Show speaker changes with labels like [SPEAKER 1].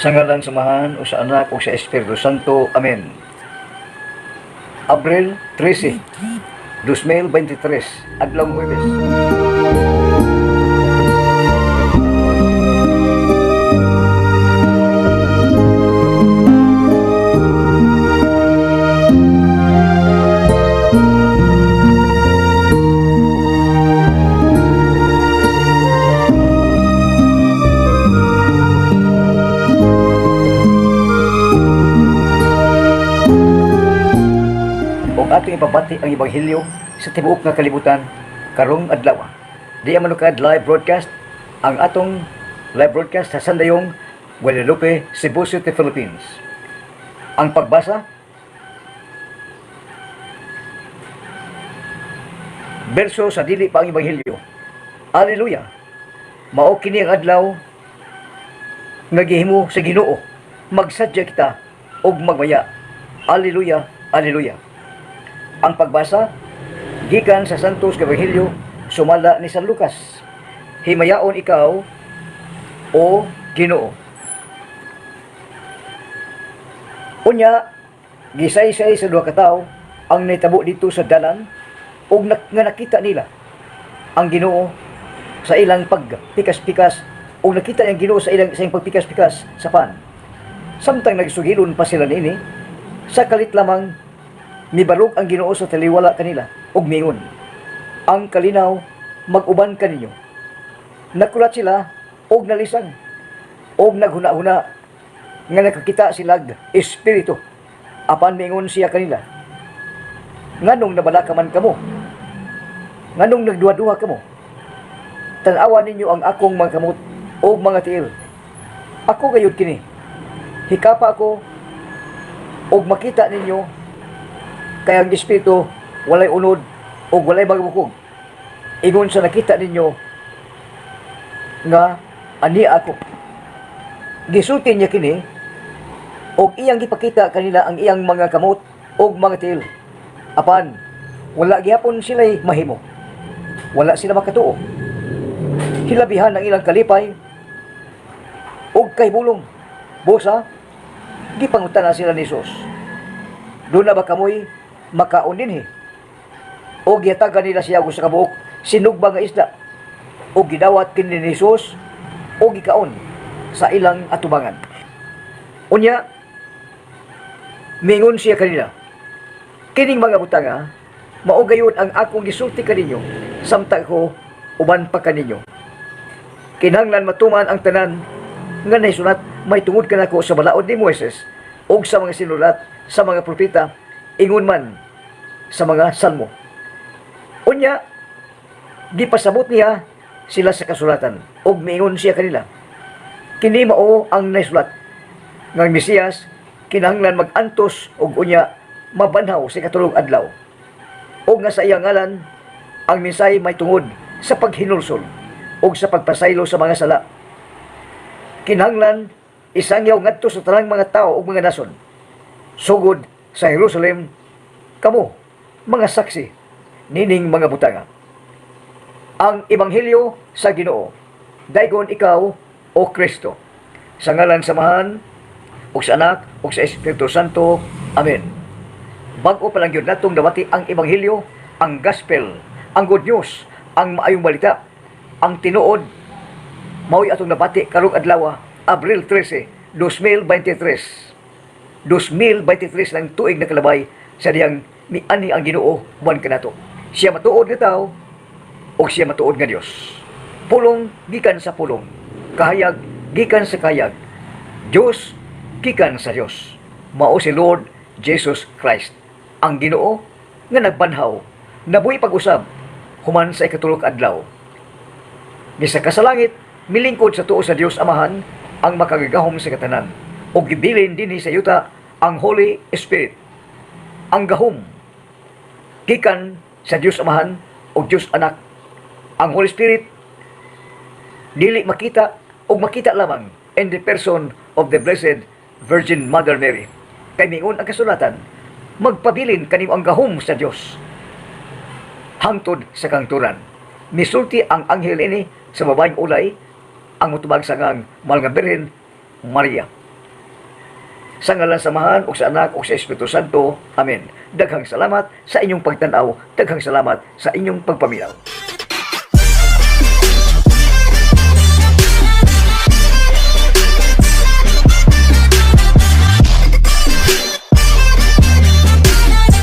[SPEAKER 1] Sa ngalan sa Amahan ug sa Anak ug sa Espiritu Santo. Amen. Abril 13, 2023, adlaw Huwebes. Ug atong ipabati ang ebanghelyo sa tibuok nga kalibutan karong adlaw. Di manukad live broadcast ang atong live broadcast sa Sandayong, Guadalupe, Cebu City, Philippines. Ang pagbasa berso sa dili pa ang ebanghelyo. Alleluia. Mao kini ang adlaw nga gihimo sa Ginoo. Magsadya kita ug magmaya. Alleluia, alleluia. Ang pagbasa gikan sa Santos Ebanghelyo sumala ni San Lucas. Himayaon ikaw o Ginoo. Unya gisaysay sa duha ka tawo ang nahitabo dito sa dalan ug nga nakita nila ang Ginoo sa ilang pagpikas-pikas ug nakita ang Ginoo sa ilang pagpikas-pikas sa pan. Samtang nagsugilon pa sila niini, sa kalit lamang mibarog ang Ginoo sa taliwala kanila ug miingon, "Ang kalinaw mag-uban kaninyo." Nakulat sila og nalisang og naghuna-huna nga nakakita silag espiritu. Apan miingon siya kanila, "Nganong nabalaka man kamo? Nganong nagduha-duha kamo? Tan-awa ninyo ang akong mga kamot ug mga tiil. Ako gayud kini. Hikapa ako ug makita ninyo kay ang espiritu walay unod ug walay mga bukog. Ingon sa nakita ninyo nga ani ako." Gisulti niya kini ug iyang gipakita kanila ang iyang mga kamot ug mga tiil. Apan wala gihapon sila'y mahimo. Wala sila makatuo. Hilabihan ang ilang kalipay ug kahibulong. Busa gipangutana sila ni Jesus, "Duna ba kamoy makaon dinhi?" O gihatagan nila siya og usa ka buok sinugba nga isda. O gidawat kini ni Jesus o gikaon sa ilang atubangan. Unya, mingon siya kanila, "Kining mga butanga, mao gayud ang akong gisulti kaninyo samtang ko uban pa kaninyo. Kinahanglan matuman ang tanan nga nahisulat mahitungod kanako sa balaod ni Moises ug sa mga sinulat sa mga propeta, ingon man sa mga salmo." Unya, gipasabot niya sila sa kasulatan ug miingon siya kanila, "Kini mao ang nahisulat nga ang Mesiyas kinahanglan mag-antos ug unya mabanhaw sa ikatulong adlaw, ug nga sa iyang ngalan ang mensahe mahitungod sa paghinulsol ug sa pagpasaylo sa mga sala kinahanglan isangyaw ngadto sa tanang mga tawo ug mga nasod, sugod sa Jerusalem. Kamo mga saksi nining mga butanga." Ang ebanghelyo sa Ginoo. Daygon ikaw o Kristo. Sa ngalan sa Amahan ug sa Anak ug sa Espiritu Santo. Amen. Bag-o pa lang gyud natong nabati ang ebanghelyo, ang gospel, ang good news, ang maayong balita, ang tinuod mao'y atong nabati karong adlaw, Abril 13, 2023. 2023 ng tuig na kalabay sa diyang mianhi ang Ginoo buwan kanato. Siya matuod nga tao o siya matuod nga Dios. Pulong gikan sa pulong, kahayag gikan sa kahayag, Dios gikan sa Dios. Mao si Lord Jesus Christ, ang Ginoo nga nagbanhaw, nabuhi pag-usab human sa ikatulo ka adlaw. Misaka sa langit, milingkod sa tuo sa Dios Amahan ang makagagahom sa katanan. Ug gibilin dinhi sa yuta ang Holy Spirit. Ang gahom gikan sa Dios Amahan ug Dios Anak. Ang Holy Spirit dili makita ug makita lamang in the person of the Blessed Virgin Mother Mary. Kay miingon ang kasulatan, magpabilin kanimo ang gahom sa Dios hangtod sa kangturan. Misulti ang anghel ini sa babaeng ulay ang mutubag sa ngang mahal nga Birhen Maria. Sa ngalan sa Amahan ug sa Anak ug sa Espiritu Santo. Amen. Daghang salamat sa inyong pagtan-aw. Daghang salamat sa inyong pagpaminaw.